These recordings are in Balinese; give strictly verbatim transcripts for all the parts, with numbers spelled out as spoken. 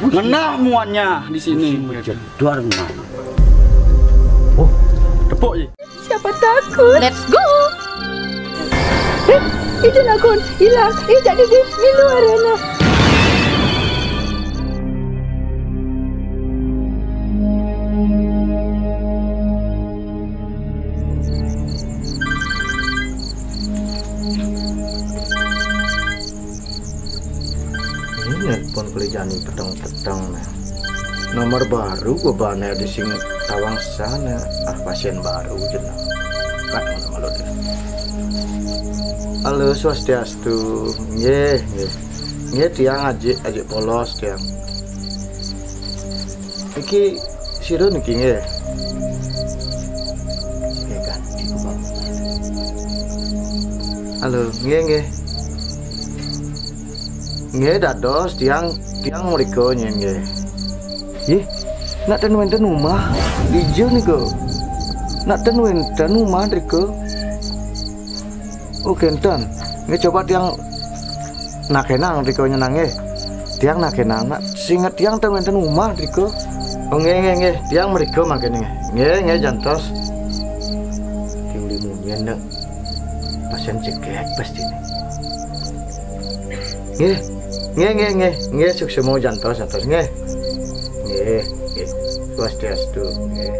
Ngenah muannya di sini. Jedor, man. Oh, tepuk, Ji. Siapa takut? Let's go. Eh, itu nakon hilang. Eh, jadi di, di luar sana. Ini nelpon kali jani peteng-peteng nah. Nomor baru gua bane di sing tawang sana. Ah, pasien baru jenah. Kat mana malu dia. Halo, swastiastu. Nggih, nggih. Nggih, tiang ajik, ajik polos tiang. Iki sira niki nggih? Nggih, ganti ku, Bang. Halo, nggih, nggih. Nggih, dados tiang, tiang mriko nggih, nggih. Nggih, nak ten wenten umah, dija nika. Nak ten wenten umah mriko. Oh, kenten. Nggih, coba tiang nakenang mriko nyenang nggih. Tiang nakenang, nak singet tiang ten wenten umah mriko. Oh, nggih, nggih, nggih. Tiang mriko mangkene nggih. Nggih, nggih, jantos. Ki uli munyen nek pasien cekek pasti nih. Nggih. Nggih, nggih, nggih. Nggih, suksema jantos, jantos nggih. Nggih, nggih. Swastiastu. Nggih.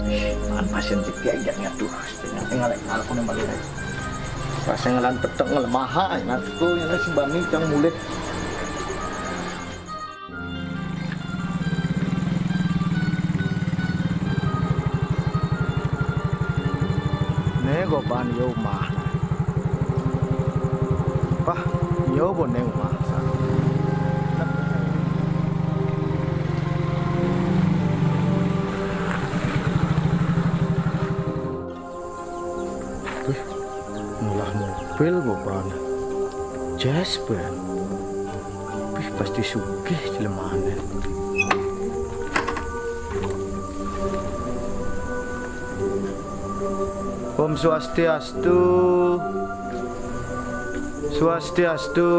Ih, man pasien cekek jane aduh. Ngalek-ngalek aku nih malu deh. Pas ngelan petek ngelemah, ah, enak tuh, yang si Bani yang mulih. Nih, goban yo mah. Pah, yo bo neng mah. Wih, ngolah mobil bapakne. Jasper. Wih, pasti sugih jelemane. Om Swastiastu. Swastiastu.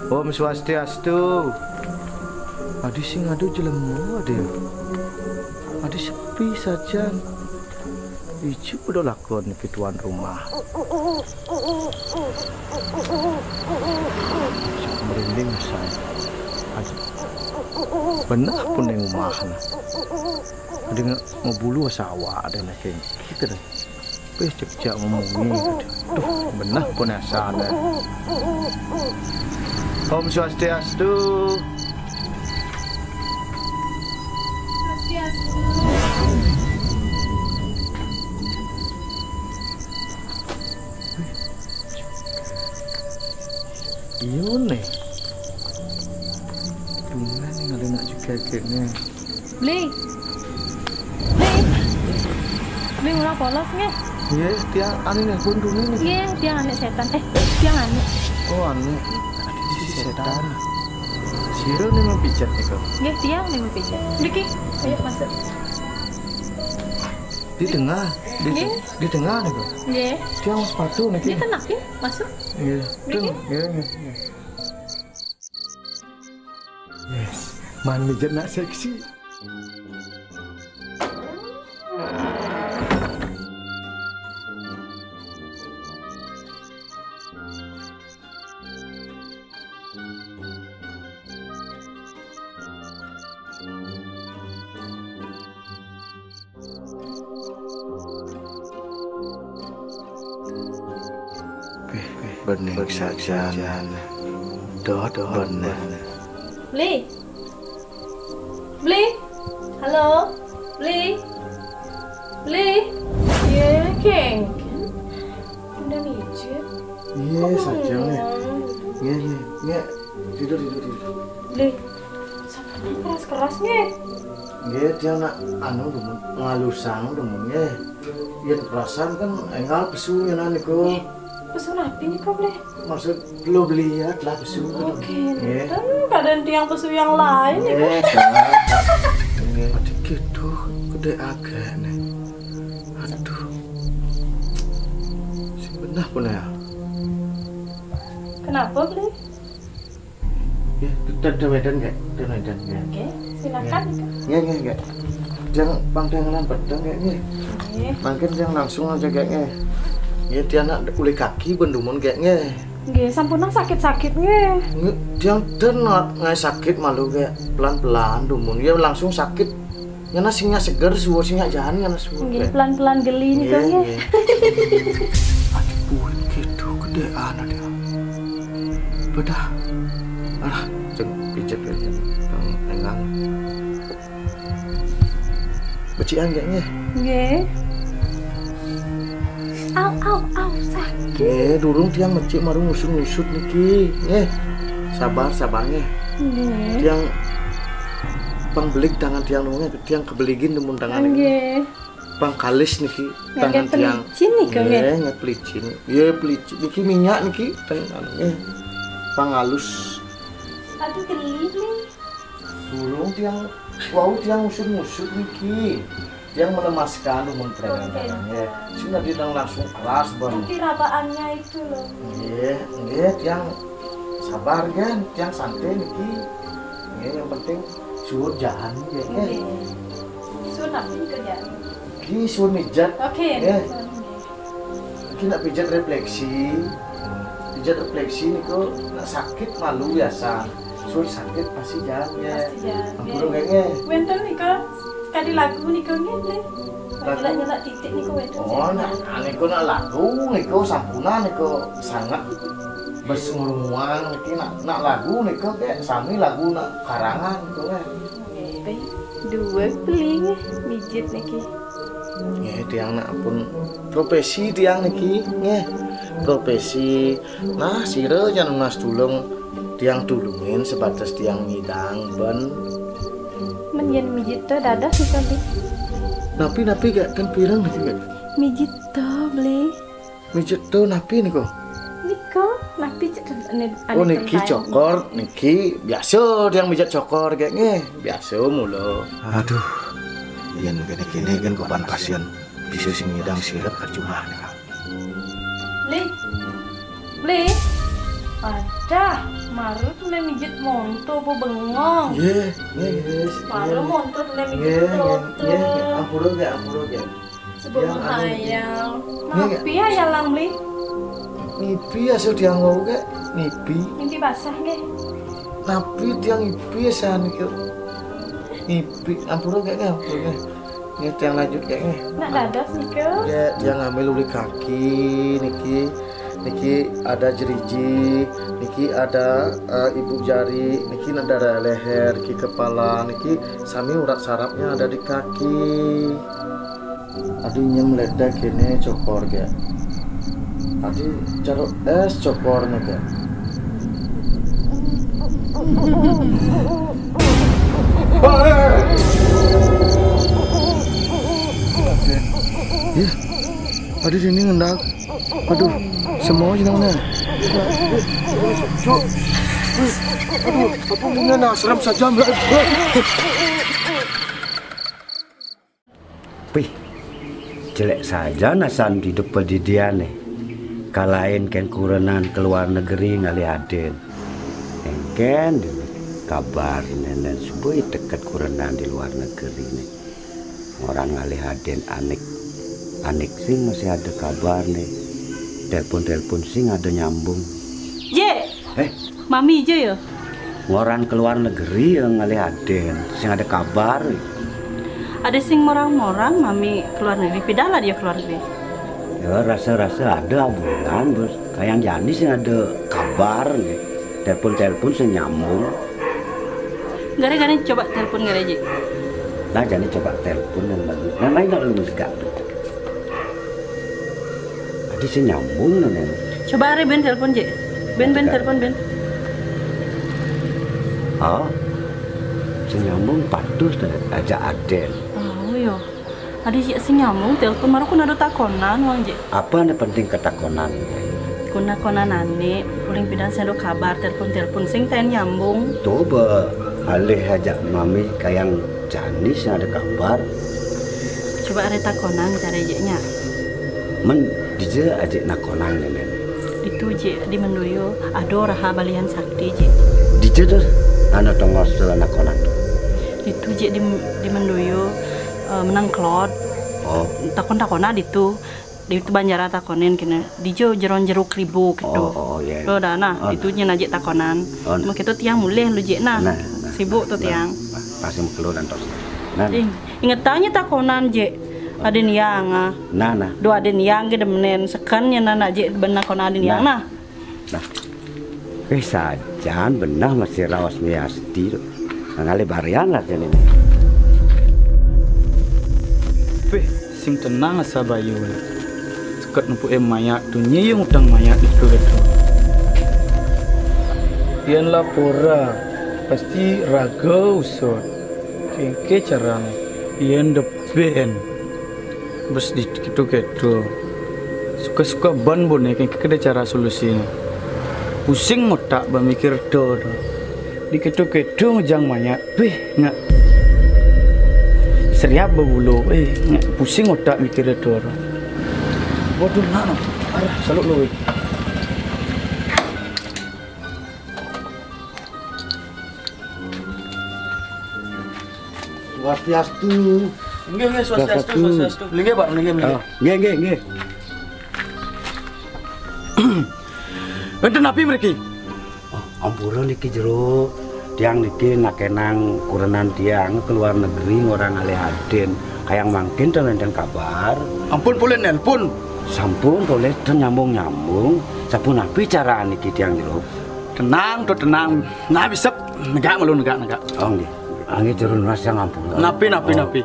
Om Swastiastu. Adi sing adu jelema ade. Adi sepi sajan. Ijo padha lakon iki tuan rumah. Merinding saya. Aja. Benah pun ning omah nah. Adi nge-, ngebulu sawah ade nah kene. Kita deh. Wis cekcak ngomongi. Duh, benah pun asane. Om Swastiastu. Swastiastu. Iyo nih. Bunga nih ada nak juga kayaknya. Beli. Beli. Beli, ora polos nggih. Nggih, tiang anu nelpon dulu nih. Nggih, tiang anak setan. Eh, tiang anak. Oh, anu. Si setan. Sira nih mau pijat nih kok. Nggih, tiang nih mau pijat. Niki, ayo masuk. Di tengah, di, nggih, di tengah nih kok. Nggih. Tiang sepatu nih. Di tengah, nggih, masuk. Nggih. Niki. Nggih, nggih, nggih. Yes, man mijit nak seksi. Bening sajan. Dot bener. Beli. Beli. Halo. Beli. Beli. Ye, kengken. Udah mijit. Iya, saja nih. Iya, iya, iya. Tidur, tidur, tidur. Beli. Sampai keras-keras nih. Nggih, dia nak anu demen, ngalusang demen nggih. Yen perasaan kan enggal pesu nyenan niku. Nggih. Pesu napi niku, Beli? Maksud lo beli ya telah pesu. Oke. Nggih. Dan keadaan tiang pesu yang lain niku. Nggih, salah. Nggih. Aduh, gitu, gede agak nih. Aduh. Si benah pun ya. Kenapa, Beli? Nggih, ten, ten wénten, Gék. Ten wénten, nggih. Oke, silakan. Nggih, nggih, Gék. Jang pang tiang ngenan peteng, Gék, nggih. Nggih. Mangkin tiang langsung aja, Gék, nggih. Nggih, tiang nak ulih kaki ben dumun, Gék, nggih. Nggih, sampun nang sakit-sakit, nggih. Nggih, tiang ten nak ngai sakit malu, Gék. Pelan-pelan dumun. Ya langsung sakit. Nyana sing nyak seger suwur, sing nyak jahan nyana suwur. Nggih, pelan-pelan geli nika, nggih, nggih. Aduh, buin gitu gedéan ada. Bedah. Alah, cek pijet ya. Yang engang. Becik anggék nggih. Nggih. Au, au, au, sakit. Nggih, durung tiang becik maru ngusut-ngusut niki. Nggih. Sabar, sabar nggih. Nggih. Tiang pang belik tangan tiang nunggu, tiang kebeligin dumun tangan niki. Nggih. Pang kalis niki tangan tiang. Pelicin nika, nggih. Nggih, nggih pelicin. Iya, pelicin. Niki minyak niki ten anu nggih. Pang halus. Aduh, geli nih. Durung tiang wau tiang ngusut-ngusut niki. Tiang melemaskan dumun peregangan tangan nggih. Sing tadi nang langsung keras ban. Nanti rabaannya itu loh. Nggih, nggih tiang sabar nggih, tiang santai niki. Nggih, yang penting suwur jahan nggih. Nggih. Suwur apa nih kerjaan? Niki suwur mijet. Oke. Nggih. Niki nak pijet refleksi. Pijet refleksi niku nak sakit malu biasa. Suwur sakit pasti jalan nggih. Pasti jalan. Ampun nggih. Nggih. Wénten nika kadi lagu nika nggih, nggih. Lagu. Nyelak-nyelak titik niku wénten. Oh, nak niku nak lagu niku sampunan niku sanget bes ngurmuang niki nak, nak lagu niku kayak sami lagu nak karangan niku nggih. Nggih, dua beling mijet niki. Nggih, tiang nak pun profesi tiang niki, nggih. Profesi nah sira jan nunas tulung tiang tulungin sebatas tiang ngidang ben. Men yen mijet to dados nika, Bli. Napi-napi gak ten pireng niki gak? Mijet to, Bli. Mijet to napi niku? Nika, napi cek ane. Oh niki cokor, niki biasa tiang mijet cokor gak nggih, biasa mula. Aduh, yen kene-kene kan kopan pasien bisa sing ngidang sirep percuma nika. Bli. Bli. Adah, marut le mijet monto apa bengong? Nggih, nggih, nggih. Marut monto le mijet monto. Nggih, nggih, ampura nggih, ampura nggih. Sebelum hayal. Nggih, nggih. Napi hayal lang Bli? Nipi asuh tiang wau nggih, nipi. Nipi basah nggih. Napi tiang nipi asa niki? Nipi, ampura nggih, nggih, ampura nggih. Nggih, tiang lanjut nggih, nggih. Nak dados nika? Nggih, tiang ngambil uli kaki niki. Niki ada jeriji, niki ada eh, ibu jari, niki ada leher, niki kepala, niki sami urat sarafnya ada di kaki. Adi nyem ledek kene cokor gak. Adi caruk es cokor ne gak. Ya, adi sini ngendak. Aduh, semua jeneng ne. Cuk. Aduh, apa punya nah serem saja. Pih, jelek saja nasan hidup pedidiane. Kalain ken kurenan ke luar negeri ngalih aden. Engken dulu kabar nenen subui teket kurenan di luar negeri ne. Orang ngalih aden anik. Anik sing masih ada kabar ne. Telepon-telepon sing ada nyambung. Je, eh, Mami je ya? Ngoran ke luar negeri ya ngalih aden, sing ada kabar. Ada sing morang-morang Mami ke luar negeri, pidalah dia ke luar negeri. Ya rasa-rasa ada bulan bos, kayak jani sing ada kabar nih. Telepon-telepon sing nyambung. Gare-gare coba telepon gare aja. Nah, jani coba telepon yang lagi. Nah, main dulu dekat. Adi sing nyambung nang. Coba are Ben telepon je. Ben, Ben telepon Ben. Oh, sing nyambung patus aja aden. Oh yo. Adi sing nyambung telepon maru kun ada takonan wang je. Apa ne penting ketakonan? Kuna konanane uling pidan sendo kabar telepon-telepon sing ten nyambung. Coba alih aja mami kayang jani sing ada kabar. Coba are takonan cara je nya. Men dija aja nakonan nenen. Ditu jik di Mendoyo ado raha balian sakti jik. Dija to, anu tongos tu anak konan. Ditu jik di, di Mendoyo, eh, menang kelod. Oh. Takon-takona ditu. Ditu banjaran takonin kena. Dija jeron Jero Kribo gitu. Oh, oh, iya. Lo dah nah, Oh, itu nah. Nyen ajik takonan. Oh, nah. Cuma kita tiang mulih lu jik nah. Nah, nah, Sibuk nah, tu nah, tiang. Nah, pasti mau keluar dan tos. Nah, nah. Ing, ingetang nye takonan jik. Adin yang ah. Nah, nah. Duh adin yang ke demenen seken nye nah ajik benar konan adin yang Nah. Nah. Nah. Eh, sajan benah masih raos ni asti tu. Ngalih barian lah jani ni. Pih, sing tenang asa bayu. Seket nempuke mayat tu, nyiyung utang mayat itu gitu. Yen lapora, pasti raga usut. Kengke carane, yen deben. Bes di keto-keto. Suka-suka ban bone, kengke kede cara solusine. Pusing otak ba mikir to, to. Di keto-keto ngejang mayat. Wih, ngak. Seriap bebulo, eh, ngak pusing otak mikir to, to. Waduh, nak, nak. Arah, saluk lu, weh. Swastiastu. Nggih, nggih, swastiastu, Swastiastu. Swastiastu. Nggih, Pak, nggih, nggih. Ah, nggih, nggih, nggih. Wenten napi mriki? Oh, ampura niki jero. Tiang niki nakenang kurenan tiang ke luar negeri ngorang alih adin. Kayang mangkin ten wenten kabar. Ampun polih nelpon. Sampun polih ten nyambung-nyambung. Sapunapi cara niki tiang jero? Tenang, to tenang. Nah, bisa negak malu negak, negak. Oh, nggih. Ah, nggih, jero nunas tiang ampun. Napi, napi, Oh. napi?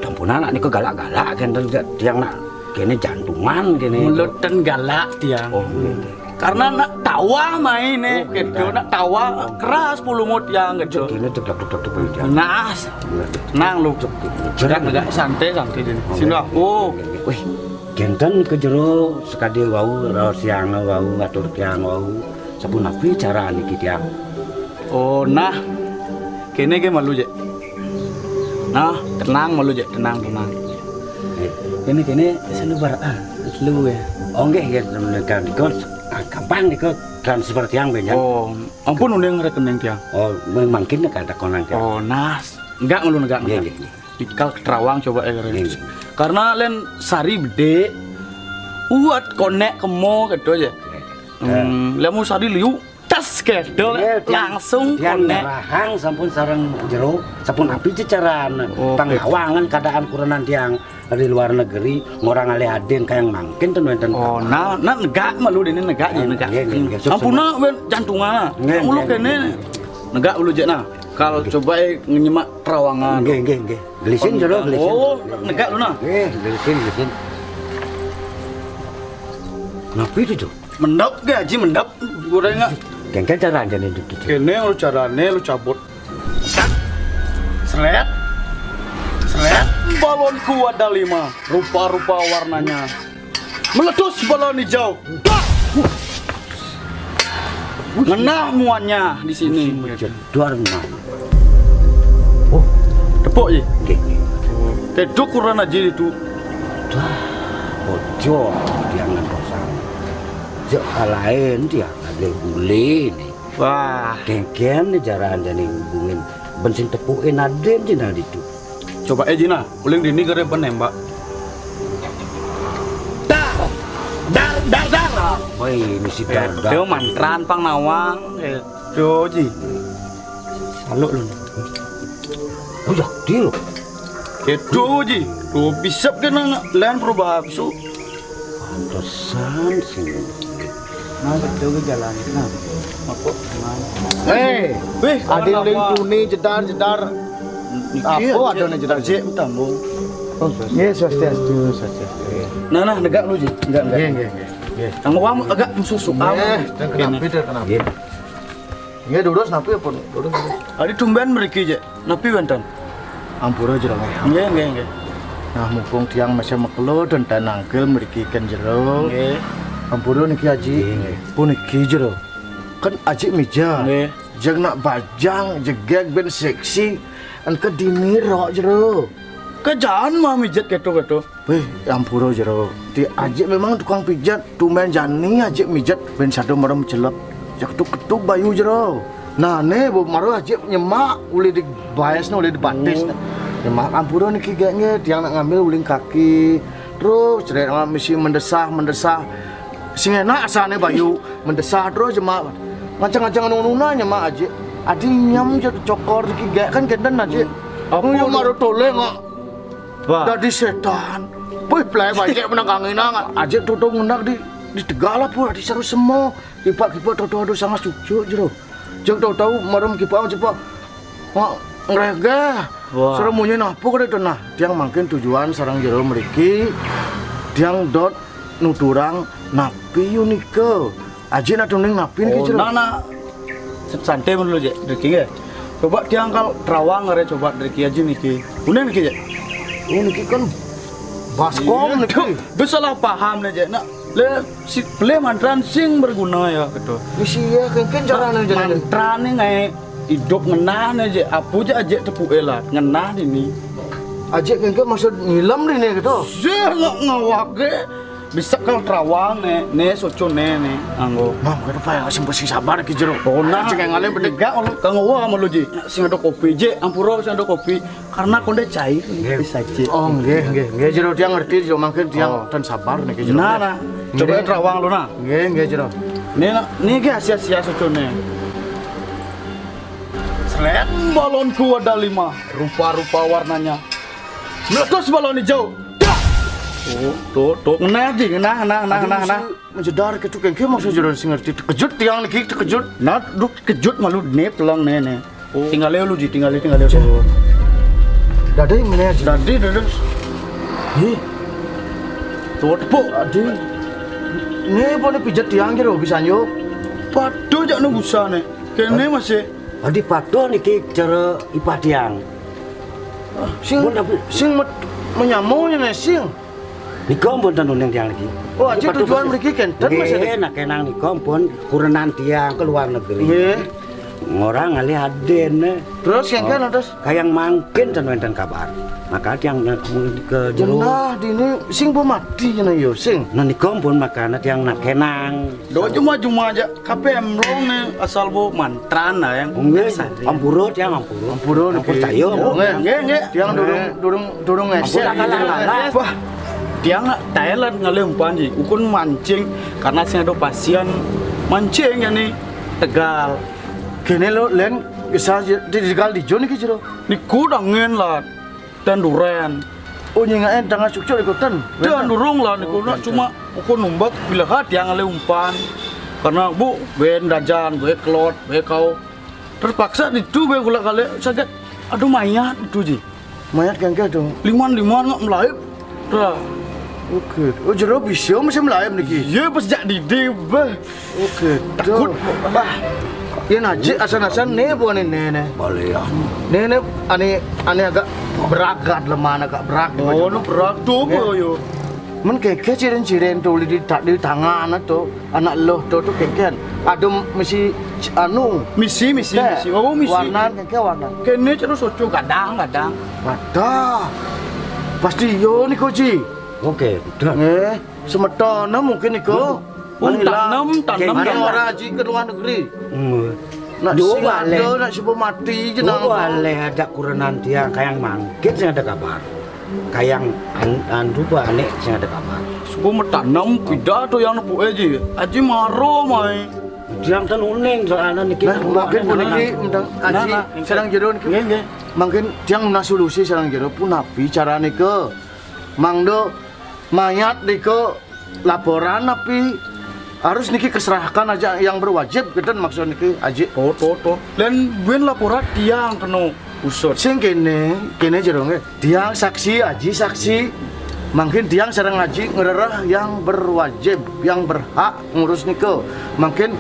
Ampun, anak niku galak-galak kenten tiang nak kene jantungan kene. Mula ten galak tiang. Oh, nggih, nggih. Karena nak tawa main eh, Oh, gitu. nggih. Nak tawa Oh. keras puluh mut tiang gitu. Kene tek tek tek tek tiang. Nah, Nggih. tenang lu. Negak, negak, santai, santai dini. Oh, Sini nggih. aku. Nggih, nggih. Wih, kenten ke jero sekadi wau raos tiang wau atur tiang wau. Sapunapi cara niki tiang? Oh, nah. Kene ke malu, Jek. Nah, tenang malu, Jek. Tenang, tenang. Nggih. Kene, kene selu bar ah, selu ya. Oh, nggih, nggih, temen kan dikon. Ah, gampang niku transfer tiang benjang. Oh, ampun uning rekening tiang. Oh, mangkin kada konan tiang. Oh, nah. Negak malu negak, Nggih, negak. nggih, nggih. Dikal keterawang coba ya, Ren. Nggih, nggih. Karena len sari bede, uat konek kemo gitu aja. Nggih. Hmm, lemu sari liu, tas gitu, Nggih, tiang, langsung tiang konek. Ngerahang sampun sareng jero, sapunapi cecaran Oh, panglawangan keadaan kurenan tiang di luar negeri, ngorang alih adin kayang mangkin ten wenten Oh, kabar. nah, nah negak malu dini negak je, Nggih, negak. nggih, nggih, nggih. Ampun, nah, wen jantungan. Nggih, Mulu nggih, kene. nggih. Negak malu, Jek, nah. Kal coba eh nyemak terawangan. Nggih, nggih, nggih. Gelisin jero, gelisin. Oh, negak lu nah. Nggih, gelisin, gelisin. Napi itu, Cuk? Mendap ge, Aji, mendap. Goreng nggak? Kengken cara aja nih, Cuk. Kene lu carane lu cabut. Seret. Seret. Balonku ada lima. Rupa-rupa warnanya. Meletus balon hijau. Dah! Ngenah muannya di sini. Jedor nang. Oh, Tepuk je. Nggih, nggih. Teduk kurang aja itu. Dah, ojo tiang ngantosan. Jek lain tiang lagi gule nih. Wah. Kengken nih jarang jani hubungin. Bensin tepukin aden cina ditu. Coba eh Jina, uling dini kere penembak. Dar, dar, dar, dar. Woi, misi Eh, dar, dar. Dia mantran pang nawang. Eh, do ji. Saluk lu. Oh, ya, dia. Eh, do ji. Do bisep kena lain perubahan su. Pantesan sih. Nah, betul ke jalan. Nah, apa? Eh, weh, ada yang tuni jedar-jedar. Apa ada nih jedar? Cek tambung. Oh, nggih, swastiastu, swastiastu. Nah, nah, negak lu ji. Enggak, enggak. Nggih, nggih, nggih. Nggih. Kang Wam agak mesusu. Nggih, dan kenapa, dan kenapa? Nggih. Nggih, durus napi pun? Durus. Adi tumben mriki, Jek. Napi wenten? Ampura jero nggih. Nggih, nggih, nggih. Nah, mumpung tiang masih makelo dan tanangkel mriki kan jero. Nggih. Ampura niki Aji. Nggih, nggih. Puniki jero. Kan Aji mija. Nggih. Jeg nak bajang jegeg ben seksi. Engke dini rok jero. Kejan mah mijet keto-keto. Eh, ampura jero. Ti ajik memang tukang pijat, tumben jani ajik mijat ben sada mara macelep. Ya ketuk-ketuk bayu jero. Nah, né bo mara ajik nyemak uli di baes né, uli di batis né. Nyemak ampura niki gék nggih, tiang nak ngambil uling kaki. Terus cerek misi mendesah, mendesah. Sing enak asané bayu, mendesah terus nyemak. Ngancang-ngancang nuna nyemak ajik. Adi nyam jé cokor niki gék kan kénten ajik. Apa mara toleh kok. Wah. Dadi sétan. Wih, play bajik menang kangenang. Ajik toto ngendak di, di tegal apa di saru semo. Kipak-kipak toto ada sangat cucuk jero. Jeng toto marem kipak cepak. Wah, ngrégéh. Wah. Saru munyi napa kada to nah. Tiang mangkin tujuan sareng jero mriki. Tiang dot nuturang napi yunika. Ajik nak tuning napi niki jero. Nah, nah. Santai dulu, Jek. Driki nggih. Coba tiang kal terawang aré coba driki ajik niki. Uning niki, Jek. Oh, niki kan baskom niki. Tuh, salah paham né, Jek. Nak, lé si pelih mantran sing berguna ya gitu. Misi ya kéngkén carané jero. Mantran né ngaé idup ngenah né, Jek. Apa jé ajik tepuké lah ngenah dini. Ajik kéngkén maksud ngilam dini gitu. Sih nggak ngawake. Bisa kal terawang né, né soco né né anggo. Nah, mungkin apa ya sing besi sabar ki jero. Oh, nah. Sing ngalih bedegak lu. Kang Uwa malu ji. Sing ada kopi ji, ampura sing ada kopi. Karena kondé cair bisa ji. Oh, nggih, nggih, nggih jero tiang ngerti jero mangkin tiang ten sabar niki jero. Nah, nah. Coba terawang lu nah. Nggih, nggih jero. Né nah, né ki sia-sia soco né. Seret balonku ada lima, rupa-rupa warnanya. Meletus balon hijau. Dah. Oh, tuh, tuh, ngenah ji, ngenah, ngenah, ngenah, ngenah, ngenah. Menjedar gitu kéngkén maksud jero sing ngerti. Tekejut tiang niki, tekejut. Nah, duh kejut malu né pelang né né. Oh. Tinggalé lu ji, tinggalé, tinggalé. Dadé meneh ji. Dadé, dadé. Ih. Tuh tepuk. Adi. Né boleh pijat tiang jero bisa yo. Padu jak nunggu sana. Kéné masih. Adi padu niki cara ipah tiang. Sing, sing menyamanya né sing. Nika ampun ten uning tiang niki. Oh, ajik tujuan mriki kénten, Mas. Nggih, nak kénang nika ampun kurenan tiang ke luar negeri. Nggih. Ngorang ngalih adin. Terus kéngkén terus? Kayang mangkin ten wénten kabar. Maka tiang ke jero. Jenah dini sing bo mati jenah yo sing. Nah nika ampun makana tiang nak kénang. Do cuma-cuma aja. Kape emrong né asal bo mantran lah yang. Nggih, ampura tiang ampura. Ampura niki. Percaya. Nggih, nggih. Tiang durung, durung, durung ngések. Ampura, ampura. Wah, tiang nak Thailand ngalih umpan ji. Ukun mancing karena sing ada pasien mancing ya nih tegal. Kéné lo lén bisa di tegal di Jun iki jero. Niku dangin lah. Dan duren. Oh, nyingaké tangah cucuk iku ten. Dan durung lah niku nak cuma ukur numbak bila ka tiang ngalih umpan. Karena bu ben dajan, bé kelot, bé kau. Terpaksa ditu bé kula kalih saged. Aduh mayat itu ji. Mayat kéngkén to. Liman-liman ngak melaib. Dah. Oke. Oh, jero bisa mesti melaib niki. Iya pas jak didi bé. Oke, takut. Bah. Yén ajik asan-asan né bukan né né. Balian. Né né ané ané agak beragat lemah agak berak. Oh, nu berat to apa yo. Men kéké cirin-cirin to di tak di tangan to anak loh to to kéké. Ada misi anu. Misi misi misi. Oh, misi. Warna kéké warna. Kéné terus ojo kadang-kadang. Wadah. Pasti yo niku ji. Oke, udah. Nggih, semeton mungkin niku. Pun tanem, tanem, tanem. Ora aji ke luar negeri. Hmm. Nak sing ada, nak sing mati jenang. Boleh ada kurenan tiang kayang mangkin sing ada kabar. Kayang an, andu ba ané sing ada kabar. Suku metanem pidato yang nepuké ji. Aji maro mai. Tiang ten uning soalnya niki. Nah, mungkin puniki mendang aji sareng jero niki. Nggih, nggih. Mungkin tiang nak solusi sareng jero punapi carané ke. Mangdo mayat niko laporan napi harus niki keserahkan aja yang berwajib gitu maksud niki aji. Oh, to, to. Lén buin laporan tiang kena usut. Sing kéné, kéné jero nggih. Tiang saksi, aji saksi. Mungkin tiang sareng aji ngerereh yang berwajib, yang berhak ngurus niko. Mungkin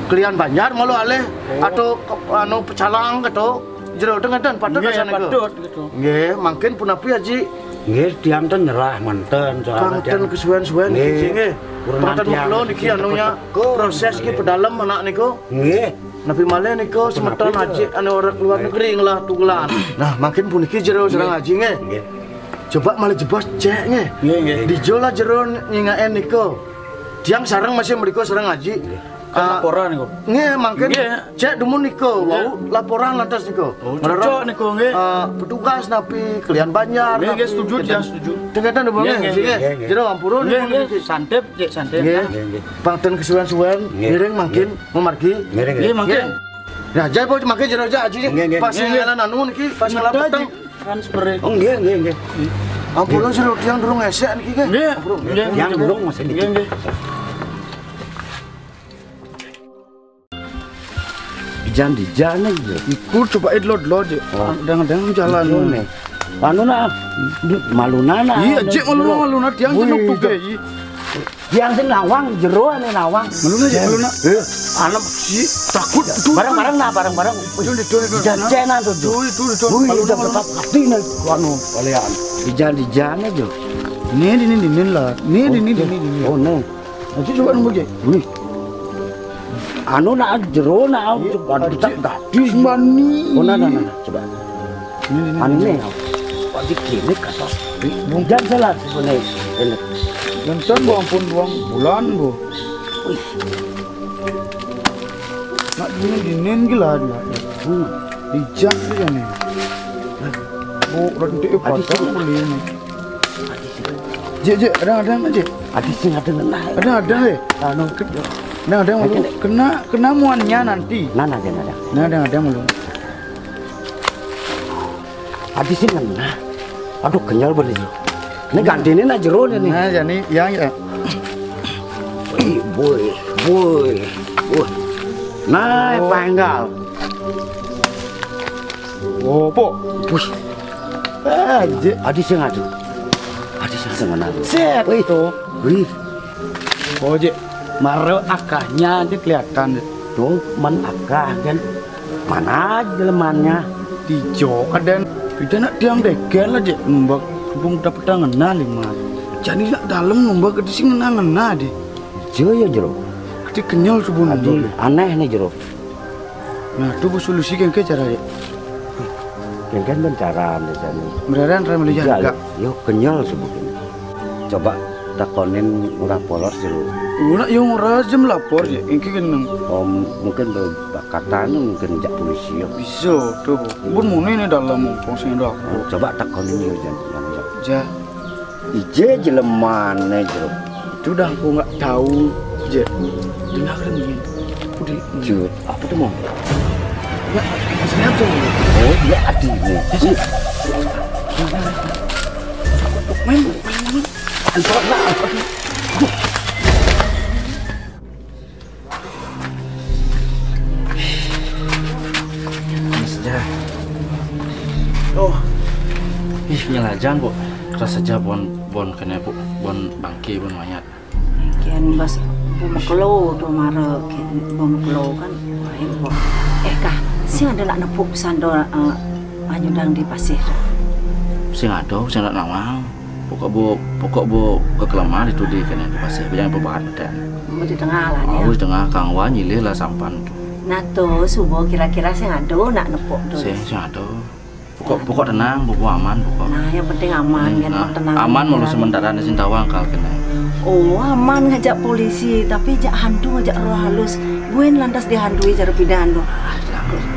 kelian Banjar malu alih atau ke, anu pecalang gitu. Jero tengah dan patut. Nggih, patut gitu. Nggih, mangkin punapi aji. Nggih, tiang ten nyerah manten soalnya. Pangten kesuwen-suwen niki nggih. Pangten mengelo niki anunya proses ki pedalem anak niku. Nggih. Napi malih niku semeton aji anu ora keluar negeri ngelah tugelan. Nah, mangkin puniki jero sareng aji nggih. Nggih. Coba malih jebos cek nggih. Nggih, nggih. Dija lah jero nyingakin nika. Tiang sareng masih mrika sareng Aji. Kan laporan niku. Nggih, mangkin cek dumun nika wau laporan lantas nika. Oh, cocok niku, nggih. Eh, petugas napi kalian banjar. Nggih, nggih, setuju, tiang setuju. Tengkatan dumun nggih, nggih. Jero ampura nggih, nggih. Santep, cek santep. Nggih. Pang ten kesuwen-suwen, ngiring mangkin, mamargi. Ngiring, nggih, mangkin. Nah, jai po mangkin jero aja Aji. Nggih, nggih. Pas ngalan anu niki, pas ngalan peteng. Transfer. Oh, nggih, nggih, nggih. Ampura sira tiang durung esek niki, nggih. Nggih. Ampura. Nggih, tiang durung masih niki. Nggih, nggih. Ijan dijane ya. Iku coba delo-delo, Cek. Oh. Kadang-kadang jalan. Anu nah, maluna nah. Iya, Cek, maluna, maluna tiang jenuk tuge. Tiang sing nawang, jero ane nawang. Meluna, Cek, meluna. Anak si takut. Bareng-bareng nah, bareng-bareng. Wih, jajanan tuh. Tuh, itu, itu. Wih, maluna, tetap hati nih, anu, kalian. Dijan-dijan aja. Ini, ini, ini lah. Ini, ini, ini, ini. Oh, no. Nanti coba nunggu, Cek. Wih. Anu nak jero nak, coba kita gadis mani. Oh, nah, nah, nah, nah. Coba. Ini, ini, anu ini. Nih, kok di kene kasos. Bukan salah sebenarnya. Ini. Nonton bu ampun buang bulan bu. Wih. Nak dingin dingin gila dia. Hmm. Dijak dia nih. Bu rentik patah beli ini. Jek, Jek, ada ada aja. Adi sing ada ngenah. Ada ada deh. Anu, ada ada malu. Kena kena muannya nanti. Nana aja nana. Nah, ada ada malu. Adi sing ngenah. Aduh, kenyal bener. Ini gantinya nah jero nih. Nah, jadi ya ya. Wih, boy, boy, boy. Nah, panggal. Oh, po. Wih. Aja. Adi sing adu. Adi sing sengenah. Set. Wih. Tuh. Wih. Oh, Jek. Mara akahnya aja kelihatan. Tuh, man akah kan. Mana aja lemannya? Dijo kaden. Pida nak tiang deker lah, Jek. Numbak hubung dapat tangan nah lima. Jadi nak dalam numbak ke sing ngena-ngena deh. Jo ya jero. Keti kenyal subuh numbak. Aneh nih jero. Nah, tu solusi kengke cara ya. Kengke ben cara nih jani. Beneran rem lihat enggak? Yo kenyal sebetulnya. Coba takonin ngurah polos dulu. Ngurah yo ngurah jam lapor ya, kengke keneng. Om mungkin bakatan mungkin jak polisi ya. Bisa tuh. Bun muni ini dalam mumpung sing ada aku. Coba takonin yo jan. Ja. Ije jelemane, Jero. Itu dah aku nggak tahu, Je. Dengar kan ini. Aku di Jut, apa tuh mau? Ya, saya tuh. Oh, dia adiknya. Main, main, main. Aduh. Mas, ya. Oh. Ih, nyelajang kok. Rasa aja bon bon kene bu, bon bangke, bon mayat. Kian bos bom kelo do mara bom kelo kan. Wah, eh kah, sing ada nak nepuk sando, eh, anyudang di pasir. Sing ada, sing nak nawang. Pokok bu, pokok bu kekelemahan itu di kene di pasir, jangan pebahan beten. Mau di tengah lah. Mau di tengah, kang wan nyilih lah sampan tu. Nah tu subuh kira-kira sing ada nak nepuk tu. Sing, sing ada. Pokok, pokok tenang, pokok aman, pokok. Nah, yang penting aman kan, nah, tenang. Aman malu sementara di Sintawang kal kena. Oh, aman ngajak polisi, tapi jak hantu ngajak roh halus. Buen lantas dihantui cara pidan tu.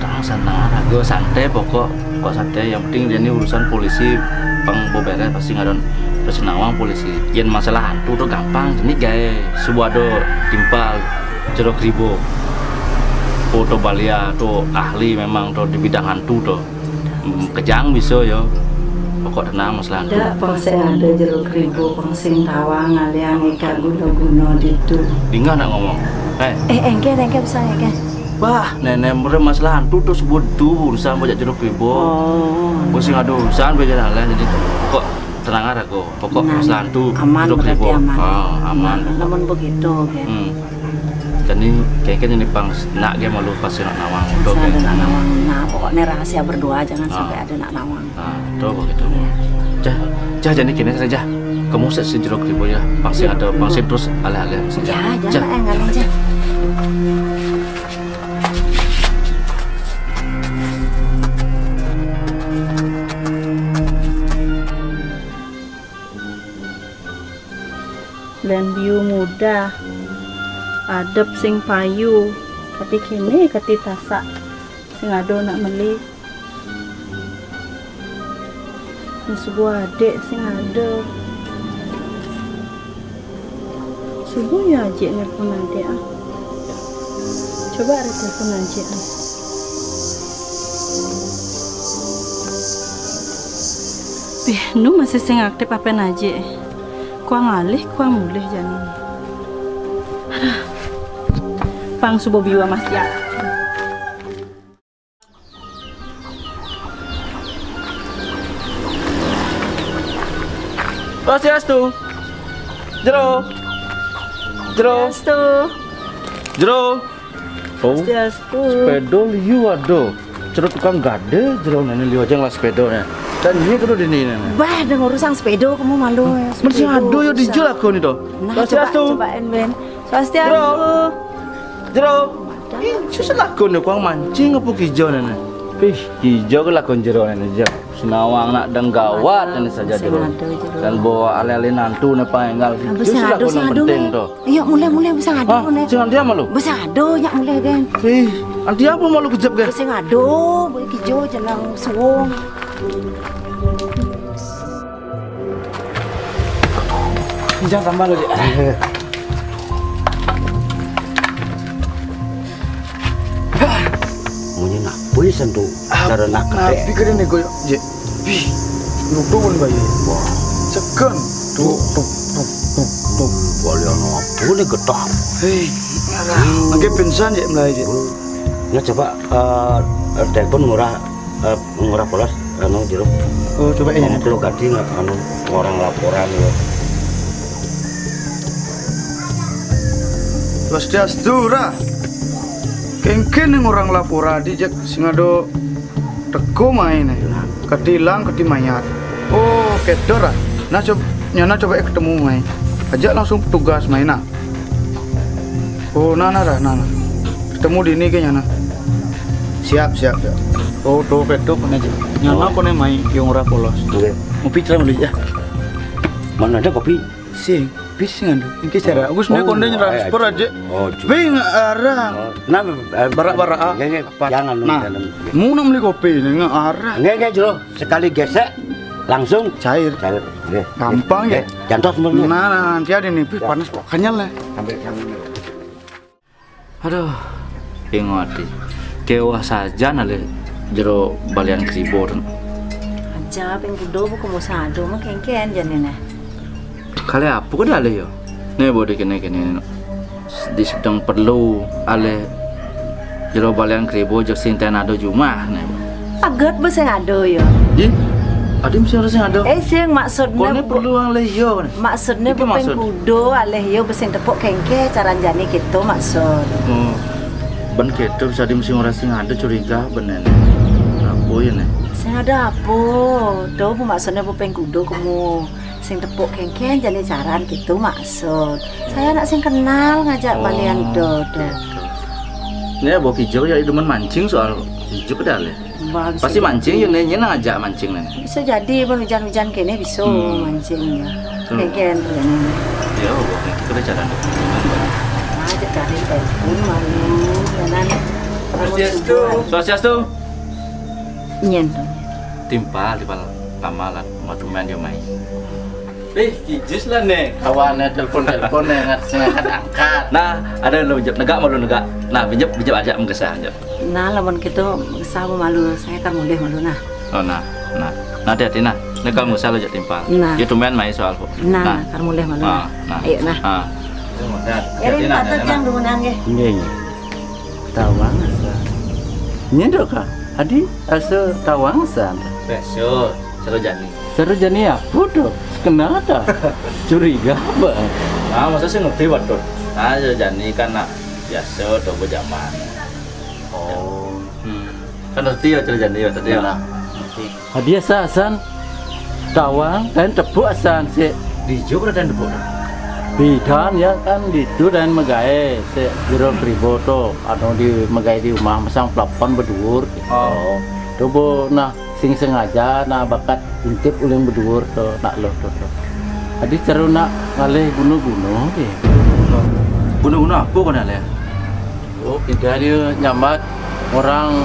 Tenang, tenang, raga santai pokok, pokok santai. Yang penting dia ni urusan polisi pang beberes pasti ngadon terus nawang polisi. Yen masalah hantu tu gampang, ini gaya sebuah do timpal jeruk ribo. Foto balia tu ahli memang tu di bidang hantu tu. Hmm, kejang bisa ya. Pokok tenang masalah hantu. Dak pang sing ada jeruk ribo pang sing tawang ngaliang ika guna-guna ditu. Dingah nak ngomong. Eh. Eh, engke, engke bisa engke. Wah, nenek mure masalah hantu terus sebut tu urusan banyak jeruk ribo. Oh. Pusing ada urusan beda lah jadi pokok tenang ada kok. Pokok masalah hantu aman, jeruk ribo. Aman. Ah, aman. Namun begitu kan. Hmm. Jadi kayaknya ini pang nak dia malu pasti nak nawang. Pasti ada nak nawang. Nah, pokoknya rahasia berdua, jangan sampai ada nak nawang. Nah, betul begitu. Iya. Jah, jah, jadi gini saja. Kamu sik sing jeruk ribo ya. Pasti ada, pasti terus alih-alih. Ya, jangan enggak aja. Mudah, adep sing payu, kati kene, kati tasak, sing ada nak meli. Sing subuh adik sing ada. Subuh ya ajik nelpon adik ah. Coba ada telepon ajik ah. Ih, nu masih sing aktif apen ajik. Kuang alih, kuang mulih jani. Aduh. Pang subuh biwa masih ya. Swastiastu. Jero. Jero. Swastiastu. Jero. Oh. Swastiastu. Sepeda liu ada. Jero tukang gade, jero nene liu aja ngelah sepeda ne. Dan ini kudu dini nene. Bah, ada urusan sepeda kamu malu ya. Masih ada ya dijual aku nih toh. Nah, coba, cobain, Ben. Swastiastu. Jero. Jero. Ih, susah lakon ya, kuang mancing apa kijo nene? Ih, kijo ke lakon jero nene, jero. Senawang nak deng gawat nene saja jero. Dan bawa ale-ale nantu ne panggal. Susah lakon yang penting toh. Iya, mulai, mulai, besar ada mulai. Jangan dia malu. Besar ada, nyak mulai, Ben. Ih, nanti apa malu kejap, guys? Besar ada, boleh kijo, jenang suwung. Jangan tambah lagi. Munyi ngapui sentuh cara nak kete. Tapi kena ni koyok je. Wih, lupa pun bayi. Wah, second. Tuh, tuh, tuh, tuh, tuh. Boleh ano apa ni getah? Hei, lagi pingsan je mulai je. Ya coba eh, telepon ngurah eh, ngurah polos anu jero. Oh, coba ini. Kamu perlu ganti nggak anu orang laporan ya. Swastiastu, Ra. Kengken yang orang laporan di jek sing ada teko main eh. Ketilang keti mayat. Oh, kedor ah. Nah coba nyana coba eh ketemu main. Ajak langsung petugas main ah. Oh, nah, nah, nah, nah. Ketemu dini ke nyana. Siap, siap, siap. Oh, tuh, tuh, kena je. Nyana kone mai yang ora polos. Oke. Ngopi cerai dulu ya. Mana ada kopi? Sing, bis sing ando. Ini cara. Aku sebenarnya konde transfer aja. Oh, tapi nggak arah. Nah, barak-barak ah. Jangan. Nah, mau nak beli kopi ini nggak arah. Nggak, nggak, jero. Sekali gesek langsung cair. Cair. Nggih. Gampang ya. Jantos sebenarnya. Nah, nah, nanti ada nih, panas kok kenyal lah. Sampai sampai. Aduh, bingung ati. Kewah saja nale jero balian kribo tu. Aja ping kudo buku musa ado mah kengken jane nah. Kali apa ke dalih yo? Ne bodi kene kene di sedang perlu alih jero balian kribo jek sing ten ado jumah ne. Aget be sing ado yo. Ih, adi mesti ora sing ado. Eh sing maksudnya kone perlu alih yo. Maksudnya bukan kudo alih yo be sing tepuk kengke caran jani gitu maksud. Oh. Ben gitu bisa di mesti ora sing ado curiga benen. Apa ya ne? Sing ado apa? Tuh maksudnya bukan kudo kamu. Sing tepuk kengken jani caran gitu maksud. Saya nak sing kenal ngajak balian do do. Ini ya bawa kijau ya iduman mancing soal kijau ke dalih. Pasti mancing ya nih ngajak mancing nih. Bisa jadi ban hujan-hujan kene bisa mancing ya. Kengken tuh ya. Ya bawa kita caran. Ngajak dari telepon malu ya nan. Swastiastu. Swastiastu. Nyen tuh. Timpal, timpal lama lah, mau tumen dia main. Eh, kijis lah nih, kawannya telepon-telepon nih, nggak sengaja angkat. Nah, ada lu bijep negak malu negak. Nah, bijep bijep aja menggesah aja. Nah, lamun gitu gesah malu, saya kan mulih malu nah. Oh, nah, nah, nah hati-hati nah. Ini kalau nggak salah aja timpal. Nah. Dia tumen main soal kok. Nah, nah, kan mulih malu nah. Nah. Ayo nah. Ah. Ya, ini patut yang dumungan nggih. Nggih, nggih. Tawang asa. Nyendok kah? Adi asa tawang asa. Beso, Sarojani. Sarojani apa tu? Kenal tak? Curiga apa? Ah, masa sih ngerti betul. Ah, Sarojani kan nak biasa tu berjaman. Oh. Hmm. Kan ngerti ya Sarojani ya tadi ya. Nah, ngerti. Hadiah sasan tawang dan tepuk asan si. Di Jogja dan tepuk. Bidan ya kan ditu dan megai si jero kribo to anu di megai di rumah masang plafon beduur. Oh. Coba nah sing sengaja nah bakat intip uling beduur to nak lo to. Adi cara nak ngalih guno-guno deh. Guno-guno apa kau nak leh? Oh, kita dia nyambat orang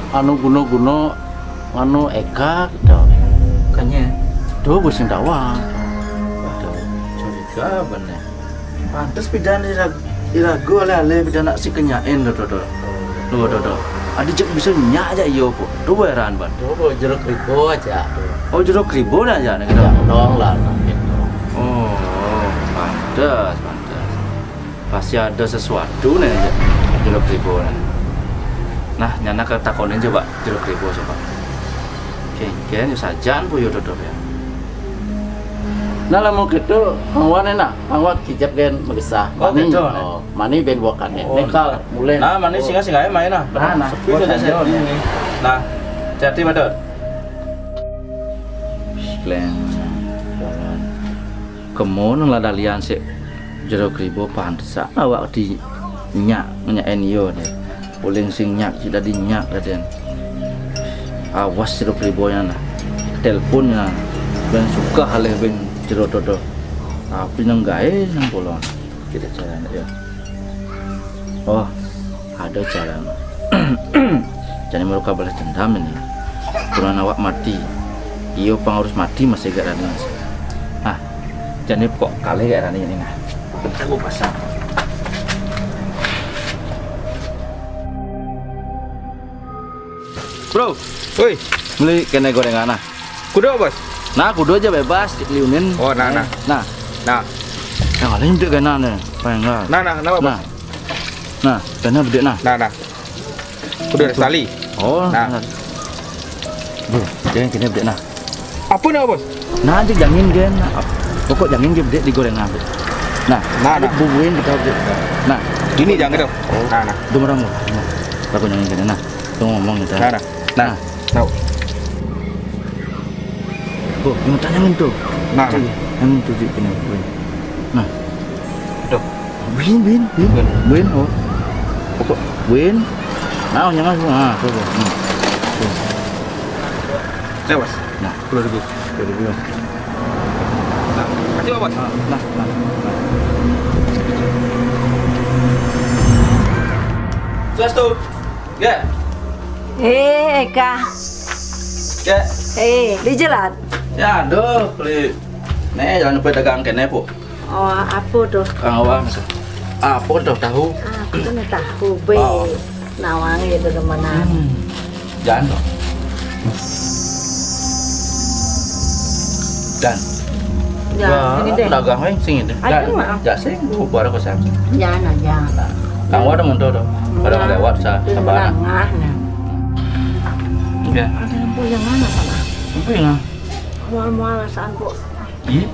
anu guno-guno anu Eka gitu. Kanya. Tuh pusing tawang. Waduh, curiga bener. Pantes pidan ira-, irago alih-alih pidan nak si kenyain tuh, tuh, tuh. Tuh, tuh, tuh. Adi cek bisa nyak aja iyo kok. Tuh heran ban. Tuh, jeruk ribo aja. Oh, jeruk ribo aja nih gitu. Ya, dong lah, nah, gitu. Oh, pantes, pantes. Pasti ada sesuatu nih, ya. Jeruk ribo nih. Nah, nyana ketakonin coba jeruk ribo coba. Kengken, yo sajan puyo tutup ya. Nah, lamun gitu, angwan enak, angwan kijap gen magesah. Oh, mani, gitu, oh, mani ben buakan. Oh. Nekal, mulai. Nah, mani singgah-singgah main nah. Nah, nah, sepi buat saja saja ini. Nah, jadi betul. Kleng. Kemon lah dalian sik jeruk ribo pantesan awak di nyak, nyak en iyo deh. Uling sing nyak, sik dadi nyak, Raden. Awas jeruk ribo nya nah. Telepon nya. Ben suka alih ben jero dodo. Tapi nang gae nang kolon. Kita jalan ya. Oh, ada jalan. Jadi mereka balas dendam ini. Kurang awak mati. Iyo pang harus mati masih gak Raden. Ah, jadi kok kalah gak Raden ini nah. Aku pasang. Bro, woi, beli kena gorengan nah. Kudu, Bos? Nah, kudu aja bebas, liunin. Oh, nah, nah. Nah. Nah. Yang lain udah kena nih, pengen. Nah, nah, kenapa, Bos? Nah. Nah, kena bedek nah. Nah, nah. Kudu ada tali. Oh, nah. Nah. Bro, jangan kena bedek nah. Apa nih, Bos? Nah, nanti jangan gen. Pokok jangan gen bedek di gorengan. Nah, nah, nah. Bubuin kita bedek. Nah, ini jangan gitu. Oh. Nah, nah. Itu orang. Nah. Aku jangan kena nah. Tuh ngomong gitu. Nah, nah. Nah. Nah. Tuh. Oh, yang tanya tuh. Nah, nah. Yang tuh di sini. Nah. Tuh. Win, win, win. Win. Win, oh. Pokok win. Nah, jangan. Nah, tuh, tuh. Hmm. Tuh. Nah, sepuluh ribu. Sepuluh ribu. Nah, kasih, Bos. Nah, nah, nah. Suas tuh. Ya. Eh, Eka. Ya. Eh, di jalan. Ya, aduh, beli. Nih, jangan lupa dagang kene, Bu. Oh, apa tuh? Kang Awang, apa tuh tahu? Aku nih tahu, be. Oh. Nawang itu temenan. Hmm. Jangan dong. Dan. Ya, ini deh. Dagang weng sing ini. Aduh, maaf. Ya sing, bu, baru ke sana. Jangan aja. Kang Awang ada mundur dong. Pada lewat sa-, sabana. Nah. Ya. Ada lampu yang mana sana? Lampu yang mana? Mual-mual alasan, Bu. Iya.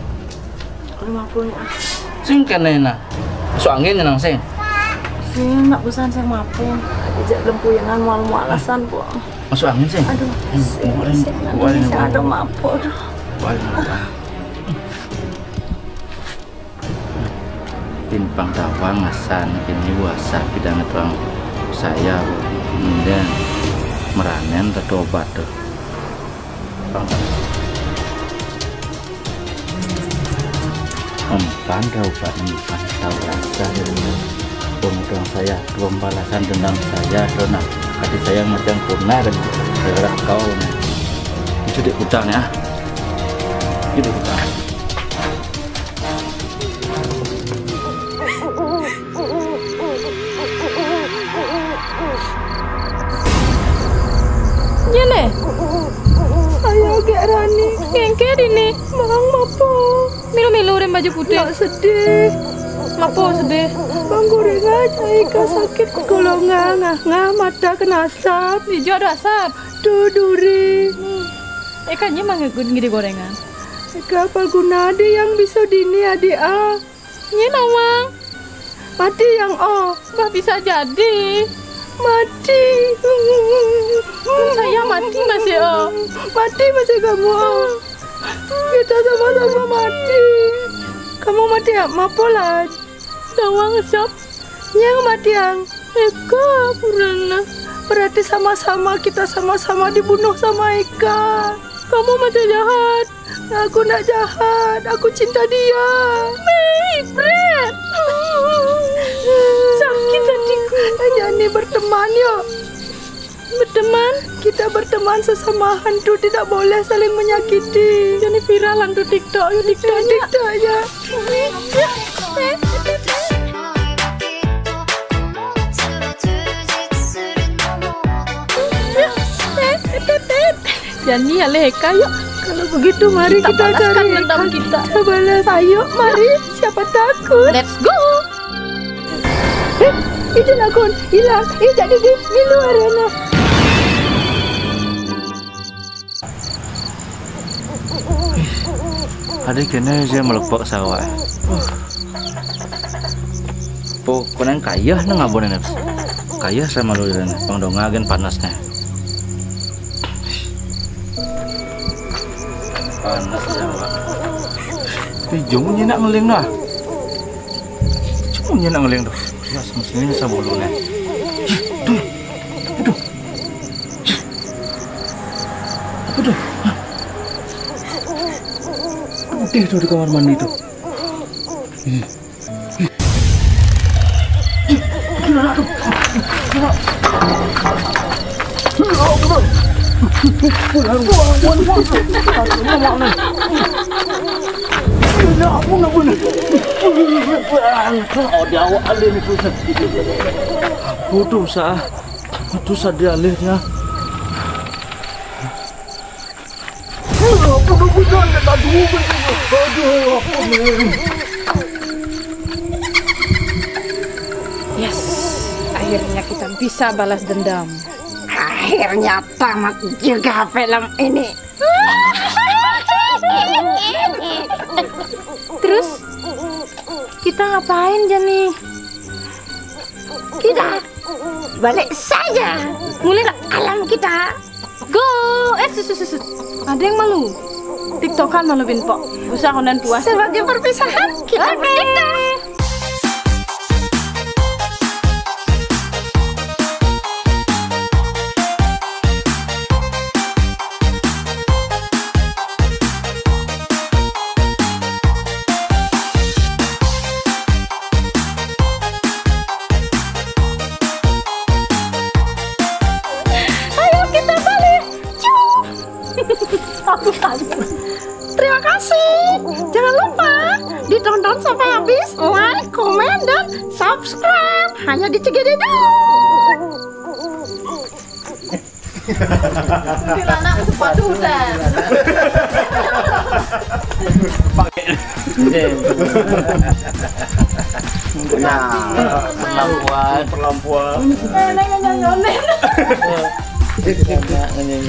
Lima puluh ah. Sing kene nah. Masuk angin nang sing. Sing nak pesan sing mapo. Dijak lempuyangan mual-mual alasan kok. Masuk angin sing. Aduh, hmm, sing, buat sing, ini, buat ini, sing buat ada ini. Mapo, aduh. Buat ini, buat ini. Timpang tawang asan kini wasa pidang tuang saya kemudian meranen tertobat tuh. Empan raupan empan tahu rasa dari pemuda saya, pembalasan dendam saya, karena hati saya macam pernah dan daerah kau nih. Itu di hutan ya. Itu di hutan. Nyene. Ayo, Kak Rani. Ngengke dini. Mang mapo? Milu-milu deh baju putih. Nak sedih. Mapo sedih? Bang gorengan, Eka sakit kepala ngah, ngah, mata kena asap. Ijo ada asap. Tuh duri. Hmm. Eka nyemang ngide gorengan. Eka apa guna adi yang bisa dini adi ah. Nyé nawang. Mati yang oh. Bah bisa jadi. Mati. Saya mati masih oh. Mati masih kamu oh. Kita sama-sama mati. Kamu mati ya, mapolan. Nawang sop. Nyé mati yang. Eka purana. Berarti sama-sama kita sama-sama dibunuh sama Eka. Kamu masih jahat. Aku ndak jahat, aku cinta dia. Mei, Brad. Sakit hatiku. Jangan berteman yuk. Berteman? Kita berteman sesama hantu, tidak boleh saling menyakiti. Jadi viral hantu TikTok, yuk TikTok, TikTok ya. Jadi alih eka yuk. Kalau begitu mari kita, kita balaskan cari dendam kita. Kita balas. Ayo mari, siapa takut? Let's go. Eh, itu nakon hilang. Eh, jadi di, di luar ya nah. Ada kena je melepak sawah. Po kunang kayah nang abon nafs. Kayah sama lu dan pang donga gen panasnya. Panas ya, Pak. Tapi jom ni nak ngeling dah. Cuma ni nak ngeling tu. Ya, semestinya saya bulu ni. Tuh. Aduh. Aduh. Putih tu di kamar mandi tu. Ih. Putus ah. Putus ah dia alihnya. Aduh, aduh, aduh, aduh, aduh, aduh. Yes, akhirnya kita bisa balas dendam. Akhirnya tamat juga film ini. Terus kita ngapain, Jani? Kita balik saja. Mulai alam kita. Go! Eh, sus, sus, sus. Ada yang malu. TikTokan malu bin pok. Usah konen puas. Sebagai perpisahan, kita bertiga. Ayo kita balik. Cuk. Aku kaget. Terima kasih. Jangan lupa ditonton sampai habis, like, komen, dan subscribe. Hanya di Cegede dulu. Kuntilanak sepatu hutan. Nah, perlampuan, perlampuan. Nenek yang nyanyi. Enak nyanyi.